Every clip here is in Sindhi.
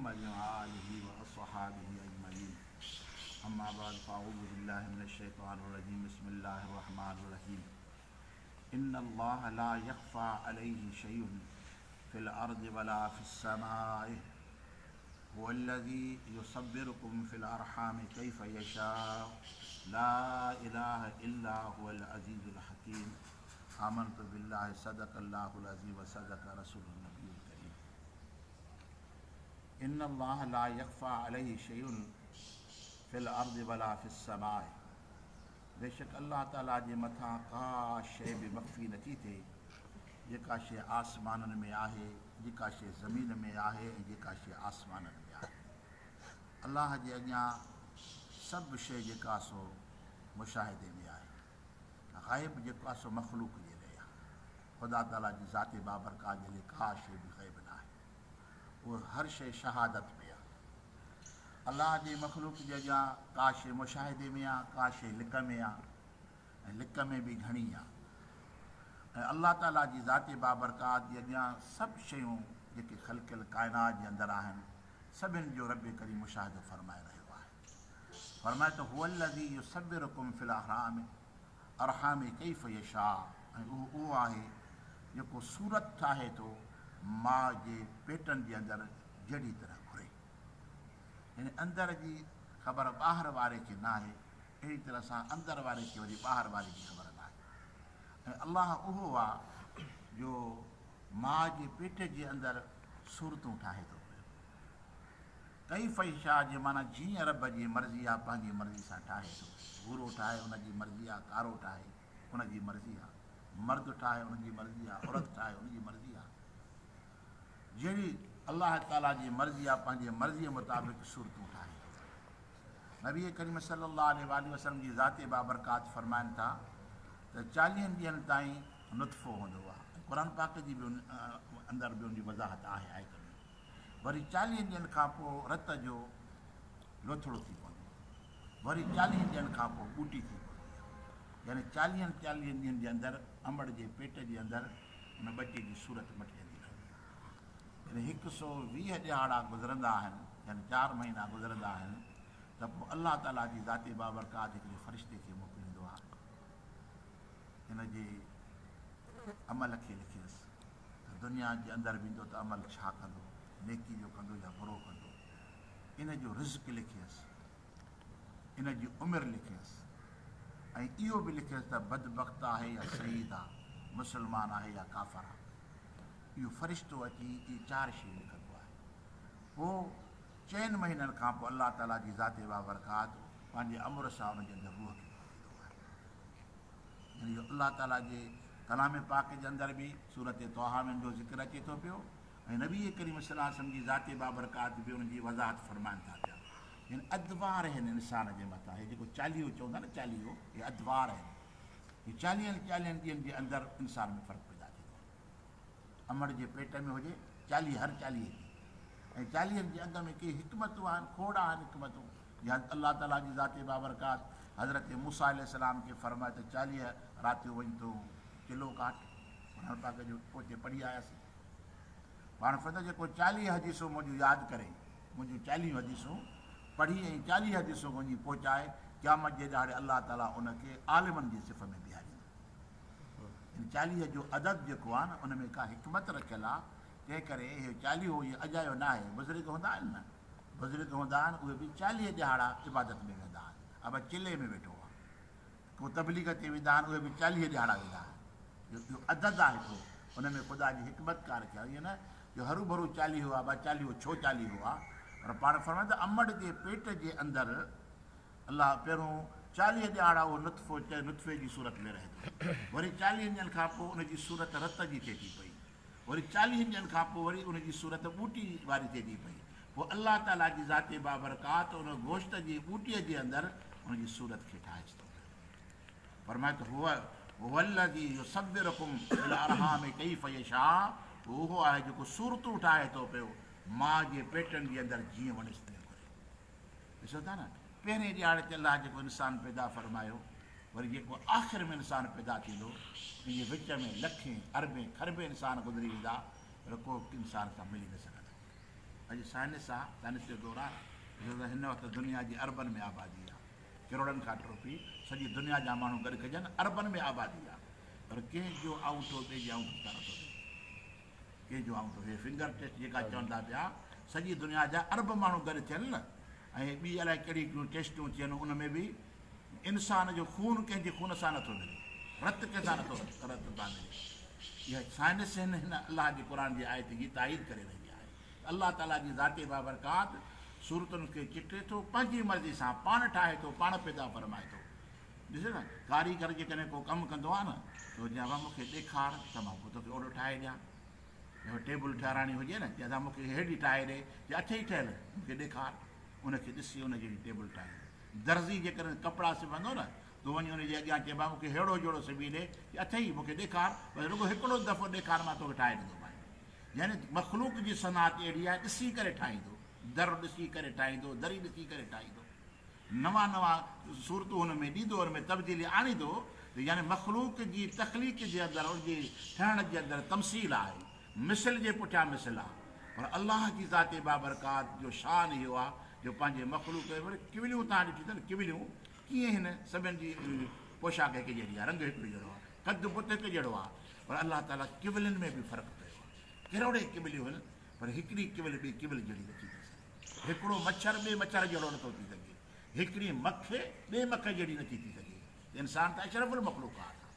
محمد وآله وأصحابه أجمعين. أما بعد، فأعوذ بالله من الشيطان الرجيم. بسم الله الرحمن الرحيم. إن الله لا يخفى عليه شيء في الأرض ولا في السماء، هو الذي يصبركم في الأرحام كيف يشاء، لا إله إلا هو العزيز الحكيم. آمنت بالله، صدق الله العظيم وصدق رسول النبي الكريم. إن الله لا يخفى عليه شيء في الأرض ولا في السماء. بيشڪ الله تعاليٰ جي مٿان ڪا شيء به مخفي نٿي ٿئي، جيڪا شيء آسمانن ۾ آهي، جيڪا شيء زمين ۾ آهي ۽ جيڪا شيء آسمانن ۾ آهي. الله جي اڳيان سڀ شيء جيڪا سو مشاهدي ۾ آهي. غيب جيڪو آهي سو مخلوق جي لاء آهي. خدا تعاليٰ جي ذات بابرڪات جي لاء ڪا شيء به غيب نه آهي. اهو هر شيء شهادت ۾ آهي. الله جي مخلوق جي اڳيان ڪا شيء مشاهدي ۾ آهي، ڪا شيء لڪ ۾ آهي ۽ لڪ ۾ به گهڻي آهي. ۽ الله تعاليٰ جي ذات بابرڪات جي اڳيان سڀ شيون جيڪي خلقيل ڪائنات جي اندر آهن، سڀن جو رب ڪريم مشاهدو فرمائي رهيو آهي. فرمائي ٿو، هو الذي يصورڪم في الارحام ارحام ڪيف يشاء، ۽ اهو اهو آهي جيڪو صورت ٺاهي ٿو ماء جي پيٽن جي اندر جهڙي طرح گهري. يعني اندر جي خبر ٻاهر واري کي ناهي، اهڙي طرح سان اندر واري کي وري ٻاهر واري جي خبر ناهي. ۽ الله اهو آ جو ماء جي پيٽ جي اندر صورتون ٺاهي ٿو پيو. ڪيف يشاء جي معنيٰ جيئن رب جي مرضي آ پنهنجي مرضي سان ٺاهي ٿو. ڀورو ٺاهي ان جي مرضي آ، ڪارو ٺاهي ان جي مرضي آ، مرد ٺاهي ان جي مرضي آ، عورت ٺاهي ان جي مرضي آ. جهڙي الله تعاليٰ جي مرضي آ پنهنجي مرضيء مطابق صورتون ٺاهي ٿو. نبي ڪريم صلي الله عليه واٰله وسلم جي ذات بابرڪات فرمائن ٿا ته چاليهن ڏينهن تائين نطفو هوندو آ ۽ قرآن پاڪ جي به اندر به ان جي وضاحت آهي آيت ۾. وري چاليهن ڏينهن کان پوء رت جو لوٿڙو ٿي پوندو آ، وري چاليهن ڏينهن کان پوء ٻوٽي ٿي پوندي آ. يعني چاليهن چاليهن ڏينهن جي اندر امڙ جي پيٽ جي اندر ان ٻچي جي صورت مٽجندي رهندي آهي. جڏهن 120 ڏهاڙا گذرندا آهن، يعني چار مهينا گذرندا آهن، ته پوء الله تعاليٰ جي ذات بابرڪات هڪڙي فرشتي کي موڪليندو آهي، ان جي عمل کي لکيس ته دنيا جي اندر ويندو ته عمل ڇا ڪندو، نيڪي جو ڪندو يا برو ڪندو، ان جو رزق لکيس، ان جي عمر لکيس ۽ اهو به لکيس ته بدبخت آهي يا سعيد آ، مسلمان آهي يا ڪافر آ. اهو فرشتو اچي اهي چار شيون لکندو آهي. پوء چئن مهينن کان پوء الله تعاليٰ جي ذات بابرڪات پنهنجي امر سان ان جي اندر روح کي ڦوڪيندو آهي. يعني جو الله تعاليٰ جي ڪلام پاڪ جي اندر به سورت طه ۾ ان جو ذڪر اچي ٿو پيو ۽ نبي ڪريم صلي الله عليه وسلم جي ذات بابرڪات به ان جي وضاحت فرمائن ٿا پيا. يعني ادوار آهن انسان جي مٿان، هي جيڪو چاليهو چوندا نه چاليهو، هي ادوار آهن. هي چاليهن چاليهن ڏينهن جي اندر انسان ۾ فرق پيدا ٿيندو آهي. امڙ جي پيٽ ۾ هجي چاليهه هر چاليهه ڏينهن ۽ چاليهن جي اڳ ۾ ڪي حڪمتون آهن، کوڙ آهن حڪمتون. جيئن الله تعاليٰ جي ذات بابرڪات حضرت موسيٰ عليه السلام کي فرمايو ته 40 راتيون وڃ تون چلو ڪاٽ، قرآن پاڪ جو پوئتي پڙهي آياسين. پاڻ فرمايو جيڪو 40 حديثون منهنجون ياد ڪري، منهنجون 40 حديثون پڙهي ۽ 40 حديثون وڃي پهچائي، قيامت جي ڏهاڙي الله تعاليٰ ان کي عالمن جي صف ۾ بيهاريندو. يعني 40 جو عدد جيڪو آهي نه ان ۾ ڪا حڪمت رکيل آهي، تنهن ڪري اهو چاليهو اهو اجايو نه آهي. بزرگ هوندا آهن نه، بزرگ هوندا آهن اهي به 40 ڏهاڙا عبادت ۾ ويندا آهن. ابا چلي ۾ ويٺو آهي، ڪو تبليغ تي ويندا آهن اهي به 40 ڏهاڙا ويندا آهن. اهو عدد آهي هڪڙو، ان ۾ خدا جي حڪمت ڪا رکيل آهي. ائين نه جو هروڀرو چاليهو آهي، ابا چاليهو ڇو چاليهو آهي؟ پر پاڻ فرمائن ته امڙ جي پيٽ جي اندر الله پهريون 40 ڏهاڙا اهو نطفو نطفي جي صورت ۾ رهي ٿو، وري 40 ڏينهن کان پوء ان جي صورت رت جي ٿئي ٿي پئي، وري 40 ڏينهن کان پوء وري ان جي صورت ٻوٽي واري ٿئي ٿي پئي، پوء الله تعاليٰ جي ذات بابرڪات ان گوشت جي ٻوٽي جي اندر ان جي صورت کي ٺاهي ٿو پيو. فرمائي ٿو هو هو الذي يصورڪم في الارحام ڪيف يشاء، هو اهو آهي جيڪو صورتون ٺاهي ٿو پيو ماء جي پيٽن جي اندر جيئن وڻيس تيئن گهري. ڏسو ٿا نه پهرين ڏهاڙي تي الله جيڪو انسان پيدا فرمايو، وري جيڪو آخر ۾ انسان پيدا ٿيندو، ان جي وچ ۾ لکين اربين کربين انسان گذري ويندا پر ڪو انسان سان ملي نه سگهندو. اڄ سائنس آ، سائنس جو دور آ، ڏسو ته هن وقت دنيا جي اربن ۾ آبادي آ، ڪروڙن کان ٽپي سڄي دنيا جا ماڻهو گڏ ڪجن اربن ۾ آبادي آ، پر ڪنهن جو آڱوٺو ٻئي جي آڱوٺي سان نٿو ملي. ڪنهن جو آڱوٺو هي فنگر ٽيسٽ جيڪا چون ٿا پيا، سڄي دنيا جا ارب ماڻهو گڏ ٿين نه ۽ ٻي الائي ڪهڙي ڪهڙيون ٽيسٽون ٿين ان ۾ به انسان جو خون ڪنهن جي خون سان نٿو ملي، رت ڪنهن سان نٿو رت سان ملي. اها سائنس هن هن الله جي قرآن جي آيت جي تائيد ڪري رهي آهي ته الله تعاليٰ جي ذات بابرڪات صورتن کي چٽي ٿو، پنهنجي مرضي سان پاڻ ٺاهي ٿو، پاڻ پيدا فرمائي ٿو. ڏسو نه ڪاريگر جيڪڏهن ڪو ڪم ڪندو آهي نه ته چئي ابا مون کي ڏيکار ته مان پوء توکي اوڏو ٺاهي ڏيان. جي ٽيبل ٺهرائڻي هجي نه چئي ادا مون کي ههڙي ٺاهي ڏي، چئي اٿئي ٺهيل مون کي ڏيکار، ان کي ڏسي ان جهڙي ٽيبل ٺاهيندو. درزي جيڪڏهن ڪپڙا سبندو نه تون وڃي ان جي اڳيان چئبا مون کي ههڙو جوڙو سبي ڏي، چي اٿئي مون کي ڏيکار، بس رڳو هڪڙو دفعو ڏيکار مان توکي ٺاهي ڏيندومانء. يعني مخلوق جي صنعت اهڙي آهي ڏسي ڪري ٺاهيندو، در ڏسي ڪري ٺاهيندو، دري ڏسي ڪري ٺاهيندو، نوان نوان صورتون هن ۾ ڏيندو، ان ۾ تبديلي آڻيندو ته يعني مخلوق جي تخليق جي اندر ان جي ٺهڻ جي اندر تمثيل آهي، مثل جي پٺيان مثل آهي، پر الله جي ذات بابرڪات جو شان اهو آهي جو پنهنجي مخلوق کي وري ڪوليون توهان ڏٺيون اٿن ڪوليون ڪيئن هن سڀن جي پوشاڪ هڪ جهڙي آهي، رنگ هڪ جهڙو آهي، قد بت هڪ جهڙو آهي، پر الله تعاليٰ ڪولين ۾ به فرق ڪيو آهي. ڪروڙين ڪوليون هن پر هڪڙي ڪول ٻي ڪول جهڙي نٿي ٿي سگهي. هڪڙو مڇر ٻئي مڇر جهڙو نٿو ٿي سگهي. هڪڙي مک ٻي مک جهڙي نٿي ٿي سگهي. انسان ته اشرف المخلوقات آهي.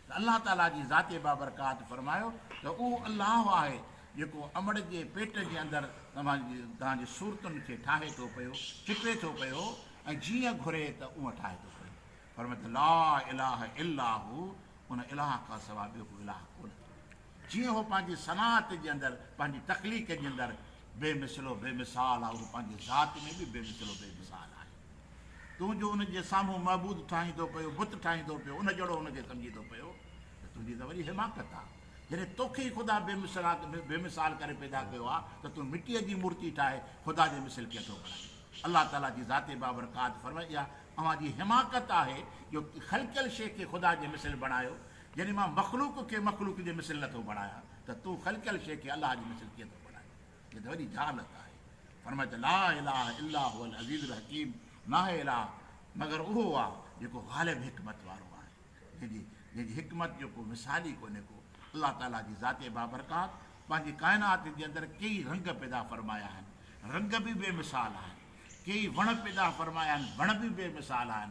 ته الله تعاليٰ جي ذات بابرڪات فرمايو ته اهو الله آهي جيڪو امڙ جي پيٽ جي اندر توهان جي توهان جي صورتن کي ٺاهي ٿو پيو، چٽي ٿو پيو ۽ جيئن گهري ته اونء ٺاهي ٿو پيو. فرمايو ته لا اله الا هو ان اله کان سواء ٻيو ڪو اله ڪونهي. جيئن هو پنهنجي صنعت جي اندر پنهنجي تخليق جي اندر بي مثل و بي مثال آهي اهو پنهنجي ذات ۾ به بي مثل و بي مثال آهي. تون جو ان جي سامهون معبود ٺاهين ٿو پيو، بت ٺاهين ٿو پيو، ان جهڙو ان کي سمجهين ٿو پيو ته تنهنجي ته وڏي حماقت آهي. جڏهن توکي ئي خدا بي مثال ڪري پيدا ڪيو آهي ته تون مٽيء جي مورتي ٺاهي خدا جي مثل ڪيئن ٿو بڻائين؟ الله تعاليٰ جي ذات بابرڪات فرمائي اها اوهان جي حماقت آهي جو خلقيل شيء کي خدا جي مثل بڻايو، جڏهن مان مخلوق کي مخلوق جي مثل نٿو بڻايان ته تون خلقيل شيء کي الله جي مثل ڪيئن ٿو بڻائين؟ هيء ته وڏي جهالت آهي. فرمايو ته لا اله الا هو العزيز الحڪيم ناهي اله مگر اهو آهي جيڪو غالب حڪمت وارو آهي جنهن جي جنهن جي حڪمت جو ڪو مثال ئي ڪونهي ڪو. الله تعاليٰ جي ذات بابرڪات پنهنجي ڪائنات جي اندر ڪيئي رنگ پيدا فرمايا آهن. رنگ به بي مثال آهن. ڪيئي وڻ پيدا فرمايا آهن، وڻ به بي مثال آهن.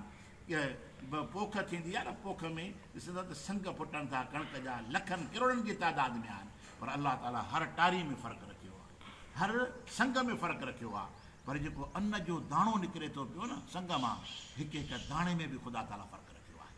پوک ٿيندي آهي نه پوک ۾ ڏسندا ته سنگ ڦٽن ٿا ڪڻڪ جا لکن ڪروڙن جي تعداد ۾ آهن پر الله تعاليٰ هر ٽاري ۾ فرق رکيو آهي هر سنگ ۾ فرق رکيو آهي پر جيڪو ان جو داڻو نڪري ٿو پيو نه سنگ مان هڪ هڪ داڻي ۾ به خدا تعاليٰ فرق رکيو آهي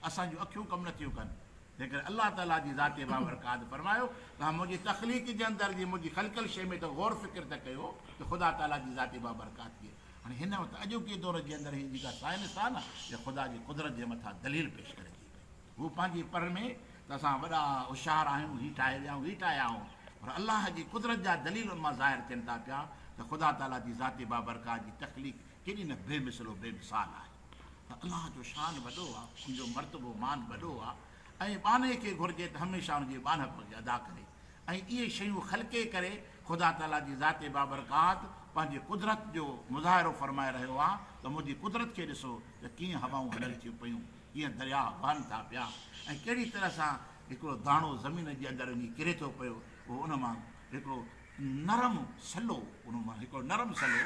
اسان جون اکيون ڪم نٿيون ڪن تنهن ڪري الله تعاليٰ جي ذات بابرڪات فرمايو توهان منهنجي تخليق جي اندر جي منهنجي خلقيل شيء ۾ ته غور فڪر ته ڪيو ته خدا تعاليٰ جي ذات بابرڪات ڪيئن هاڻي هن وقت اڄوڪي دور جي اندر هي جيڪا سائنس آهي نه اها خدا جي قدرت جي مٿان دليل پيش ڪري ٿي پئي. هو پنهنجي پر ۾ ته اسان وڏا هوشيار آهيون، هي ٺاهي ويا آهيون، هي ٺاهيا آهيون پر الله جي قدرت جا دليل ان مان ظاهر ٿين ٿا پيا ته خدا تعاليٰ جي ذات بابرڪات جي تخليق ڪيڏي نه بي مثل و بي مثال آهي ته الله جو شان وڏو آهي، ان جو مرتبو مان وڏو آهي ۽ ٻانهي کي گهرجي ته هميشه ان جي ٻانهپ کي ادا ڪري. ۽ اهي شيون خلقي ڪري خدا تعاليٰ جي ذات بابرڪات پنهنجي قدرت جو مظاهرو فرمائي رهيو آهي ته منهنجي قدرت کي ڏسو ته ڪيئن هوائون هلن ٿيون پيون، ڪيئن درياهه وهن ٿا پيا ۽ ڪهڙي طرح سان هڪڙو داڻو زمين جي اندر وڃي ڪري ٿو پيو، اهو ان مان هڪڙو نرم سلو ان مان هڪڙو نرم سلو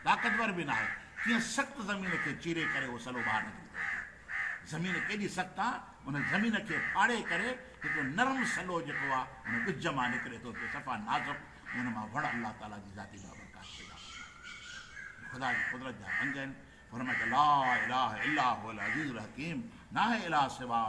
طاقتور به ناهي، ڪيئن سخت زمين کي چيري ڪري اهو سلو ٻاهر نڪري ٿو اچي. زمين ڪيڏي سخت آ، ان زمين کي ڦاڙي ڪري هڪڙو نرم سلو جيڪو آ، ان ٻج مان نڪري ٿو پيو، صفا نازڪ ۽ ان مان وڻ الله تعاليٰ جي ذاتي بابرڪات پيدا فرمائي ٿو. خدا جي قدرت جا رنگ آهن. فرمائي ته لا اله الا هو العزيز الحڪيم، ناهي اله سوا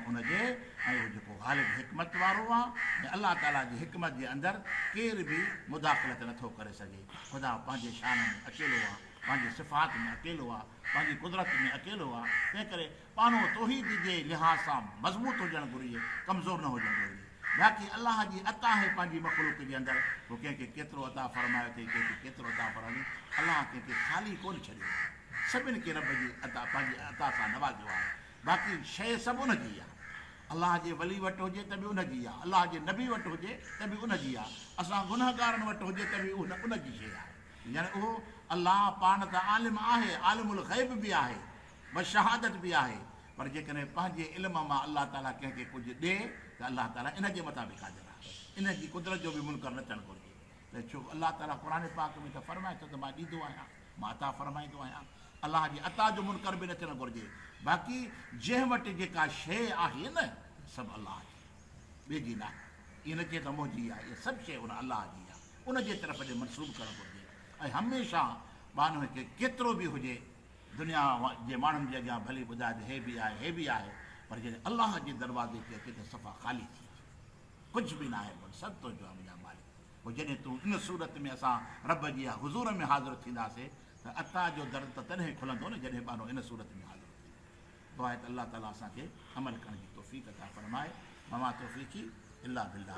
ان جي ۽ اهو جيڪو غالب حڪمت وارو آ ۽ الله تعاليٰ جي حڪمت جي اندر ڪير به مداخلت نٿو ڪري سگهي. خدا پنهنجي شان ۾ اڪيلو آ، پنهنجي صفات ۾ اڪيلو آ. پنهنجي قدرت ۾ اڪيلو آ، تنهنڪري ٻانهو توحيد جي لحاظ سان مضبوط هجڻ گهرجي، ڪمزور نه هجڻ گهرجي. باقي الله جي عطا آهي پنهنجي مخلوق جي اندر، هو ڪنهن کي ڪيترو عطا فرمايو اٿئي، ڪنهن کي ڪيترو عطا فرمايو اٿئي، الله ڪنهن کي خالي ڪونه ڇڏيو آهي، سڀن کي رب جي عطا پنهنجي عطا سان نوازيو آهي، باقي شيء سڀ ان جي آهي. الله جي ولي وٽ هجي ته به ان جي آهي، الله جي نبي وٽ هجي ته به ان جي آهي، اسان گنهگارن وٽ هجي ته به ان جي شيء آهي. يعني اهو الله پاڻ ته عالم آهي، عالم الغيب به آهي، والشهادت به آهي، پر جيڪڏهن پنهنجي علم مان الله تعاليٰ ڪنهن کي ڪجهه ڏئي ته الله تعاليٰ ان جي مٿان به قادر آهي. ان جي قدرت جو به منڪر نه ٿيڻ گهرجي ته ڇو الله تعاليٰ قرآن پاڪ ۾ ته فرمائي ٿو ته مان ڏيندو آهيان، مان عطا فرمائيندو آهيان. الله جي عطا جو منڪر به نه ٿيڻ گهرجي. باقي جنهن وٽ جيڪا شيء آهي نه سڀ الله جي آهي، ٻئي جي ناهي. ائين نه چئي ته منهنجي آهي، اها سڀ شيء ان الله جي آهي، ان جي طرف ڏي منسوب ڪرڻ گهرجي ۽ هميشه ٻانهي کي ڪيترو به هجي دنيا جي ماڻهن جي اڳيان ڀلي ٻڌائي ته هي به آهي هي به آهي پر جڏهن الله جي دروازي تي اچي ته صفا خالي ٿي اچي ڪجهه به ناهي مون وٽ سڀ تنهنجو آهي منهنجا مالڪ پوء جڏهن تون ان صورت ۾ اسان رب جي حضور ۾ حاضر ٿينداسي ته عطا جو در ته تڏهن کلندو نه جڏهن ٻانهو ان صورت ۾ حاضر ٿيندو. دعا آهي ته الله تعالي اسان کي عمل ڪرڻ جي توفيق عطا فرمائي وما توفيقي الا بالله.